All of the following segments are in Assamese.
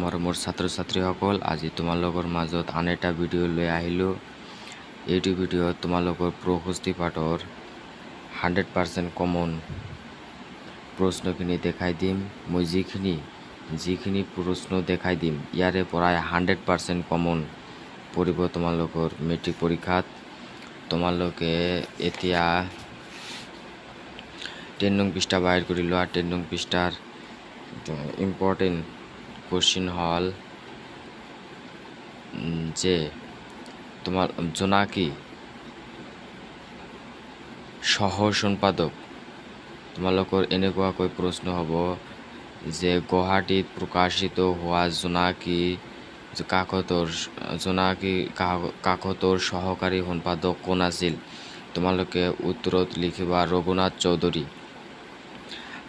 মৰমৰ ছাত্ৰ ছাত্ৰীসকল, আজি তোমালোকৰ মাজত আন এটা ভিডিঅ' লৈ আহিলোঁ। এইটো ভিডিঅ'ত তোমালোকৰ প্ৰশস্তি পাঠৰ 100% কমন প্ৰশ্নখিনি দেখাই দিম। মই যিখিনি যিখিনি প্ৰশ্ন দেখাই দিম, ইয়াৰে পৰাই 100% কমন পৰিব তোমালোকৰ মেট্ৰিক পৰীক্ষাত। তোমালোকে এতিয়া 10 নং পৃষ্ঠা বাহিৰ কৰি লোৱা। 10 নং পৃষ্ঠাৰ ইম্পৰ্টেণ্ট কুৱেশ্যন হ'ল যে তোমাৰ জোনাকী সহ সম্পাদক। তোমালোকৰ এনেকুৱাকৈ প্ৰশ্ন হ'ব যে গুৱাহাটীত প্ৰকাশিত হোৱা জোনাকী কাকতৰ সহকাৰী সম্পাদক কোন আছিল? তোমালোকে উত্তৰত লিখিবা ৰঘুনাথ চৌধুৰী।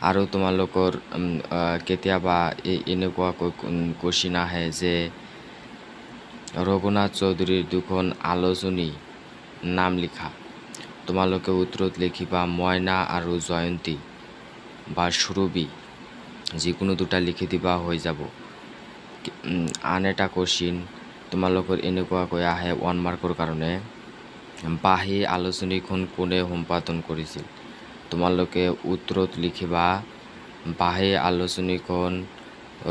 আৰু তোমালোকৰ কেতিয়াবা এই এনেকুৱাকৈ কুৱেশ্যন আহে যে ৰঘুনাথ চৌধুৰীৰ দুখন আলোচনী নাম লিখা। তোমালোকে উত্তৰত লিখিবা ময়না আৰু জয়ন্তী বা সুৰভি, যিকোনো দুটা লিখি দিবা, হৈ যাব। আন এটা কুৱেশ্যন তোমালোকৰ এনেকুৱাকৈ আহে 1 মাৰ্কৰ কাৰণে, বাঁহী আলোচনীখন কোনে সম্পাদন কৰিছিল? তোমালোকে উত্তৰত লিখিবা বাঁহী আলোচনীখন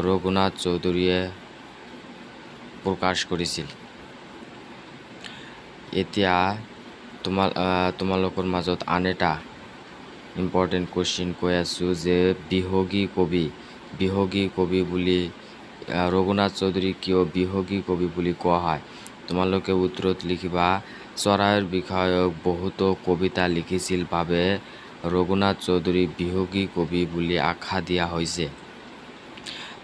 ৰঘুনাথ চৌধুৰীয়ে প্ৰকাশ কৰিছিল। এতিয়া তোমালোকৰ মাজত আন এটা ইম্পৰ্টেণ্ট কুৱেশ্যন কৈ আছোঁ যে বিহগী কবি বুলি ৰঘুনাথ চৌধুৰীক কিয় বিহগী কবি বুলি কোৱা হয়? তোমালোকে উত্তৰত লিখিবা চৰাইৰ বিষয়ক বহুতো কবিতা লিখিছিল বাবে ৰঘুনাথ চৌধুৰীক বিহগী কবি বুলি আখ্যা দিয়া হৈছে।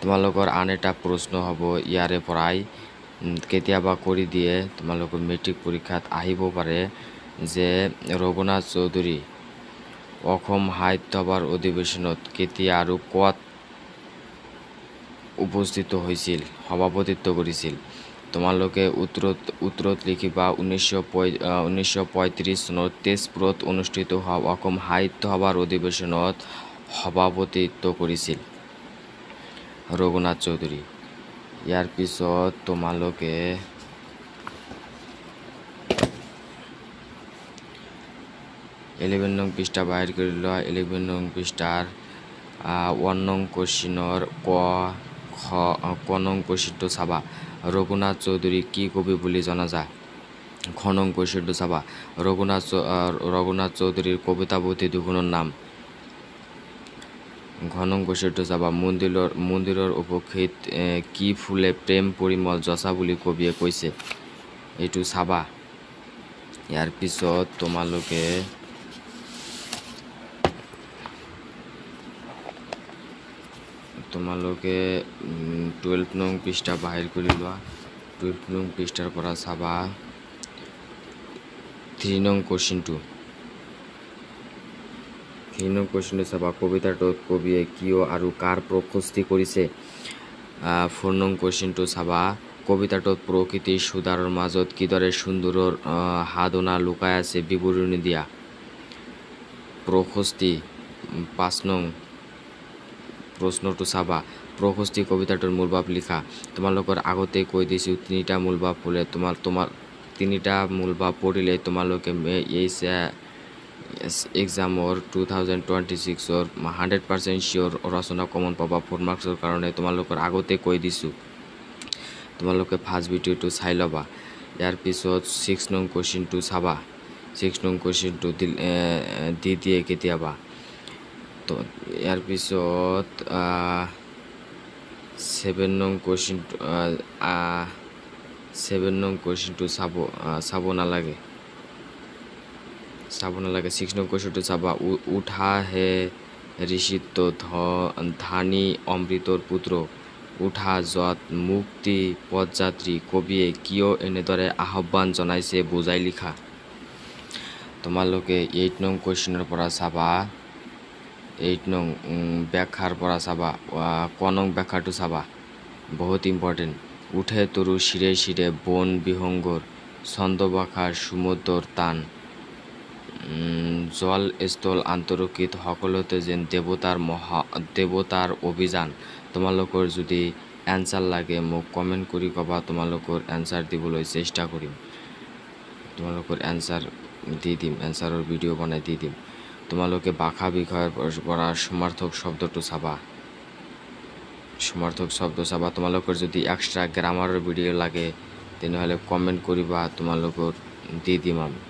তোমালোকৰ আন এটা প্ৰশ্ন হ'ব ইয়াৰে পৰাই, কেতিয়াবা কৰি দিয়ে, তোমালোকৰ মেট্ৰিক পৰীক্ষাত আহিব পাৰে যে ৰঘুনাথ চৌধুৰী অসম সাহিত্য সভাৰ অধিৱেশনত কেতিয়া আৰু ক'ত উপস্থিত হৈছিল, সভাপতিত্ব কৰিছিল? তোমালোকে উত্তৰত লিখিবা 1935 চনত তেজপুৰত অনুষ্ঠিত হোৱা অসম সাহিত্য সভাৰ অধিৱেশনত সভাপতিত্ব কৰিছিল ৰঘুনাথ চৌধুৰী। ইয়াৰ পিছত তোমালোকে 11 নং পৃষ্ঠা বাহিৰ কৰি লোৱা। 11 নং পৃষ্ঠাৰ 1 নং কুৱেশ্যনৰ ক, খ, ক নং কুৱেশ্যনটো চাবা, ৰঘুনাথ চৌধুৰী কি কবি বুলি জনা যায়? খ নং কুৱেশ্যনটো চাবা, ৰঘুনাথ চৌধুৰীৰ কবিতা পুথি দুখনৰ নাম। ঘ নং কুৱেশ্যনটো চাবা, মন্দিৰৰ উপক্ষিত কি ফুলে প্ৰেম পৰিমল যচা বুলি কবিয়ে কৈছে? এইটো চাবা। ইয়াৰ পিছত তোমালোকে 12 নং পৃষ্ঠা বাহিৰ কৰি লোৱা। 12 নং পৃষ্ঠাৰ পৰা চাবা 3 নং কুৱেশ্যনটো। 3 নং কুৱেশ্যনটো চাবা, কবিতাটোত কবিয়ে কিয় আৰু কাৰ প্ৰশস্তি কৰিছে? 4 নং কুৱেশ্যনটো চাবা, কবিতাটোত প্ৰকৃতিৰ সুধাৰৰ মাজত কিদৰে সুন্দৰৰ সাধনা লুকাই আছে, বিৱৰণী দিয়া। প্ৰশস্তি 5 নং প্ৰশ্নটো চাবা, প্ৰশস্তি কবিতাটোৰ মূলভাৱ লিখা। তোমালোকৰ আগতে কৈ দিছোঁ, তিনিটা মূলভাৱ হ'লে তোমাৰ তোমাৰ তিনিটা মূলভাৱ পঢ়িলে তোমালোকে এই এক্সামৰ 2026ৰ 100% চিয়'ৰ ৰচনা কমন পাবা 4 মাৰ্কছৰ কাৰণে। তোমালোকৰ আগতে কৈ দিছোঁ, তোমালোকে ফাৰ্ষ্ট ভিডিঅ'টো চাই ল'বা। ইয়াৰ পিছত 6 নং কুৱেশ্যনটো চাবা। 6 নং কুৱেশ্যনটো দি দিয়ে কেতিয়াবা। তো ইয়াৰ পিছত 7 নং কুৱেশ্যনটো চাব নালাগে, চাব নালাগে। 6 নং কুৱেশ্যনটো চাবা, উঠা হে ঋষিত্ব ধানী অমৃতৰ পুত্ৰ, উঠা যত মুক্তি পথযাত্ৰী, কবিয়ে কিয় এনেদৰে আহ্বান জনাইছে, বুজাই লিখা। তোমালোকে 8 নং কুৱেশ্যনৰ পৰা চাবা, 8 নং ব্যাখ্যাৰ পৰা চাবা, ক নং ব্যাখ্যাটো চাবা, বহুত ইম্পৰ্টেণ্ট। উঠে তৰু শিৰে শিৰে বন বিহঙ্গৰ ছন্দবাখা সুমধুৰ তান, জল স্থল আন্তৰিকত সকলোতে যেন দেৱতাৰ অভিযান। তোমালোকৰ যদি এনচাৰ লাগে মোক কমেণ্ট কৰি ক'বা, তোমালোকৰ এনচাৰ দিবলৈ চেষ্টা কৰিম। তোমালোকৰ এনচাৰ দি দিম, এনচাৰৰ ভিডিঅ' বনাই দি দিম। তোমালোকে ভাষা বিষয়ৰ পৰা সমাৰ্থক শব্দটো চাবা, সমাৰ্থক শব্দ চাবা। তোমালোকৰ যদি এক্সট্ৰা গ্ৰামাৰৰ ভিডিঅ' লাগে, তেনেহ'লে কমেণ্ট কৰিবা, তোমালোকৰ দি দিম আমি।